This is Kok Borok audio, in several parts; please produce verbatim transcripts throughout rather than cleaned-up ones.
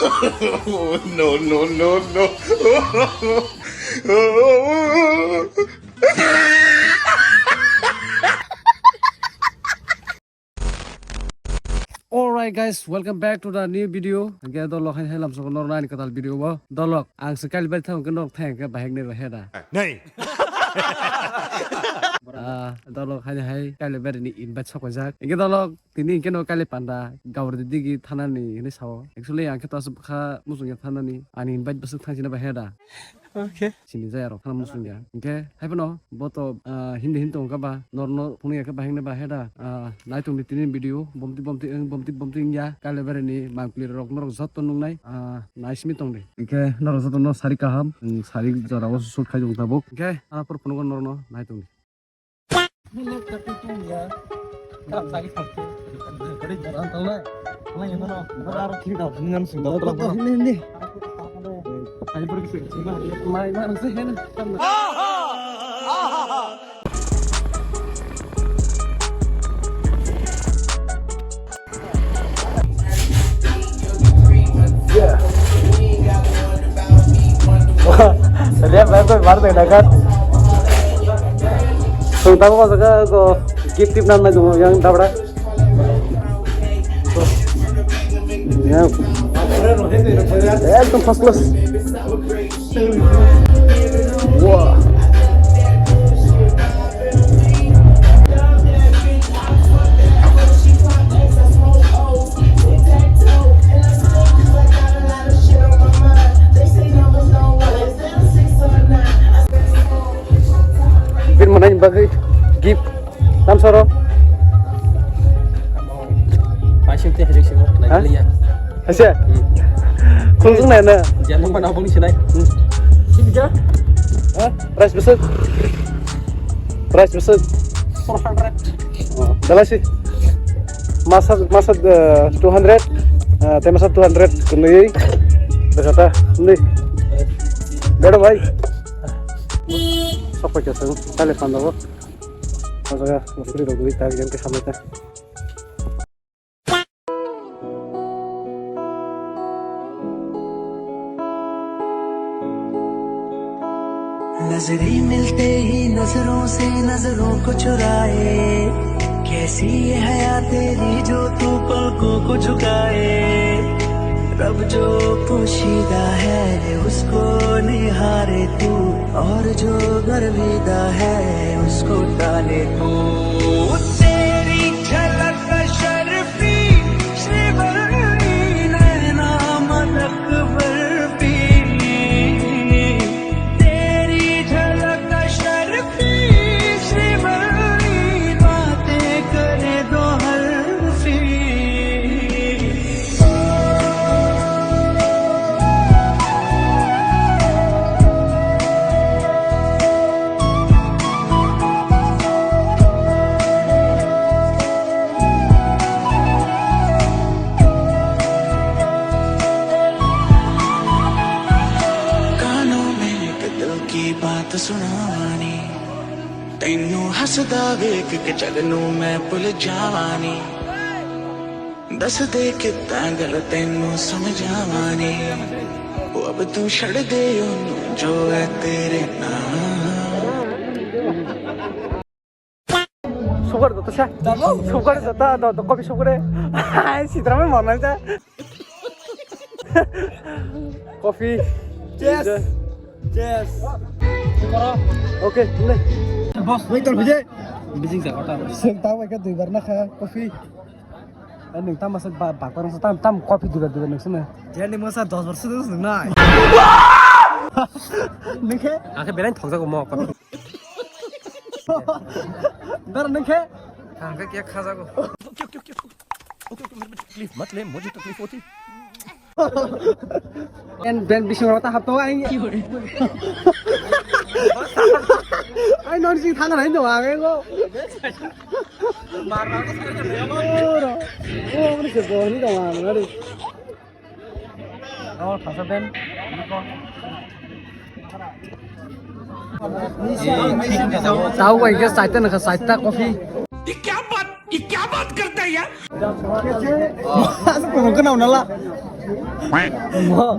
Oh, no, no, no, no. Alright guys, welcome back to the new video. Hingke dolok hai hai lamsok norok nani kwtal video bo. Dolok, ang se Kalibari thang ke norok thang ke bahek ni rohe da. Nei. Ah, dolok hai hai Kalibari ni invite sok jak. Hingke dolok tini hingke no Kali panda Gaur digi thana ni hini sao. Actually ang ke to asuk kha musung ya thana ni. Ani invite bwswk thang sina bahek da. Okay. Sini jaya rok khana musung ya. Hingke hai phano bo to, ah, hindi hindi tong kha ba. Nor nor phunui ya khe bahing ne ba he da. Ah, nai tong di tini video. Bomti bomti eng bomti bomti eng ya. Kalibari ni mangpli rok norok jotto nung nai. Ah, nai simi tong di. Hingke norok jotto no sari kaham. Eng sari jora o shoot khai jong tabuk. Hingke ana por phunuk norok no nai tong di. Dia baik baik baru tengah kan. Sung tahu masa ke ko gift tip nama itu yang tabrak. Ya. Ekdom first class. Wah. Bini mwnai bagwi gift. Tam soro. Paising teh hajik sih, naik kali ya. Hasia? Khulung nai na. Jangan mana abang sih naik. Sini ja. Hah? Price besar. Price besar. Four hundred. Oh, dalam sih. Masa masa, eh, two hundred, eh, tema sa two hundred kunui. Berkata, ni. Beda bai. Sok pakai sang, tali pandang. Masaga, masuk di dogri tag yang ke sama teh. नजरें मिलते ही नजरों से नजरों को चुराए, कैसी ये हया तेरी जो तू पलकों को झुकाए। रब जो पोशीदा है उसको निहारे तू, और जो गर्विदा है उसको टाले तू। तेरी झलक अशरफी, श्रीवल्ली नैना मलक बर्फी। तेरी झलक अशरफी, श्रीवल्ली बातें करे दो हरफी। कानों में एक दिल की बात सुनानी, तैनू हंसदा वेख के जग नू मैं भुल जावानी। दस दे कितना गल तैनू समझावानी, वो अब तू छड़ दे ओनू जो है तेरे नाम। Sugar do to sa. Sugar do ta do to kopi sugar. Ai, si drama mana sa. Kopi. Yes. Yes. Okay, le. Boss, wait, tor bije. Bijing sa kota. Sing tahu ke dui bar na kha kopi. Ai, nwng tamo se ba, bakbar nwng tam, tam kopi dugar dugar nwng sene. Jeni mo sa dos bor sene nwng nai. Nwng khe? Ang khe belai thokjago mo kopi. Dar nwng khe? Ang khe kek khajago. Okay, okay, okay, okay. Okay, okay, mere ko taklif mat le, mujhe taklif hoti. En ben bising rota hapto ai. Ai non sing thang nai do ang ngo. Oro. O, ni se bo ni do ang ari. Awal phasa ben. Tau bai ke saita na saita kopi. ये क्या बात करता है यार? Aswk kwrwng kheno nala.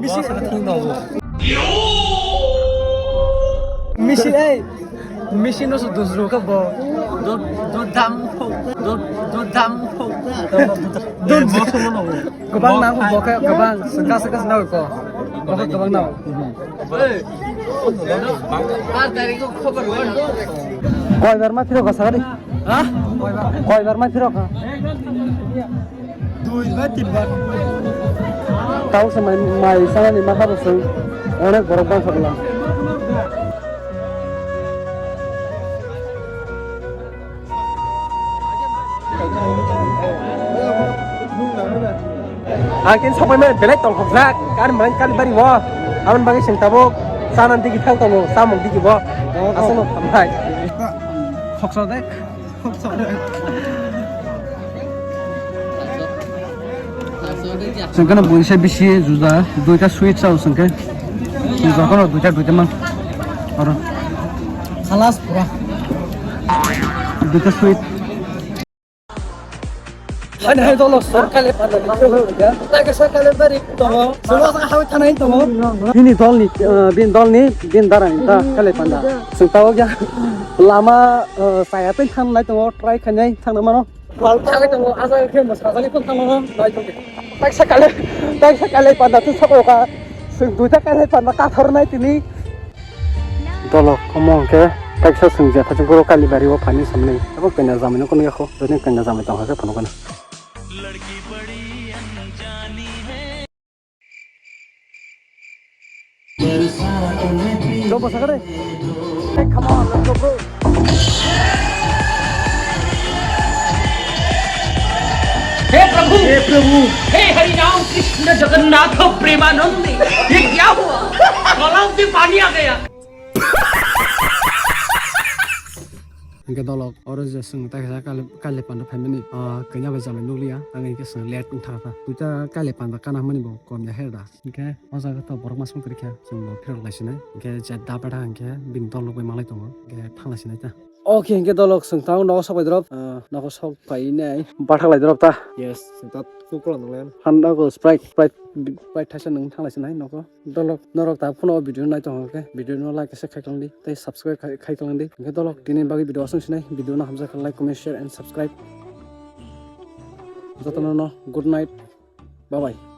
Misi. Misi, ei. Misi no su dusru ka bo. Dudang. Dudang. Dud. Kwbang nang bo khe kwbang. Sengka sengka nang ko. Bo khe kwbang nang. Koi bar ma phirok ka sagari? Ha? Koi bar ma phirok ka? Dui bar, tin bar. Tao se mai, mai sana ni ma khabo sung. Onek borok bang sabla. Ang khe sokphaima belai tongthokjak, kari mani kali bari o. Aboni bagwi chwng tabuk chana digi thang tongo, chamung digi bo. Aswkno hambai. Khoksa de. Chwng kheno buisa bisi juda, duita sweet sao chwng khe. Juda kheno duita, duita mang. Oro. Khalas pura. Duita sweet. Ani hai dolo sor kale panda ni khe hoi ya. Ta khe sa kale bari tongo. Solo sa hawi thanai tongo. Bini dol ni, eh, bini dol ni, bini dara ni ta kale panda. Sung tao ya. Lama, eh, saya tei thang nai tongo, try khainai thangna mano. Wal thangwi tongo, asa khe mo sajali phun thangna mano, nai tongo. Ta khe sa kale, ta khe sa kale panda tu soko ka. Sung duita kale panda ka thor nai tini. Dolok omo hwnkhe kaisa chwng jepha chwng khe Kalibari o phani samani. Abo kanya jamani kunu yakho, joni kanya jamai tong hakhe phano gana. Jobo sakare. Hey, come on, let's go, bro. हे प्रभु, हे प्रभु, हे हरि राम कृष्ण जगन्नाथ प्रेमानंद, ये क्या हुआ? गलाव में पानी आ गया। Hingke dolok oro je chwng ta kaisa kale, kale panda phaimani, ah, kanya bai jamai nukliya, ang hingke chwng late wngkha ta. Duita kale panda kana hwnmani bo kom ya her da. Hingke o jaga to borok masong kwrwikha, chwng bo phirok laisinai. Hingke je da bada hingke bini dolok bai malai tongo, hingke thanglaisinai ta. Okay, hingke dolok chwng tang nogo sok bai drop, ah, nogo sok pai nai. Bathak lai drop ta. Yes, chwng ta kukla nang lai. Handa ko Sprite, Sprite, Sprite thaisa nung thanglaisinai nogo. Dolok, norok ta phano o video nai tong khe, video no like se khai tong di, tei subscribe khai, khai tong di. Hingke dolok, tini bagwi video aswng sinai, video no hamjak kha, like, comment, share and subscribe. Jotono no good night, bye bye.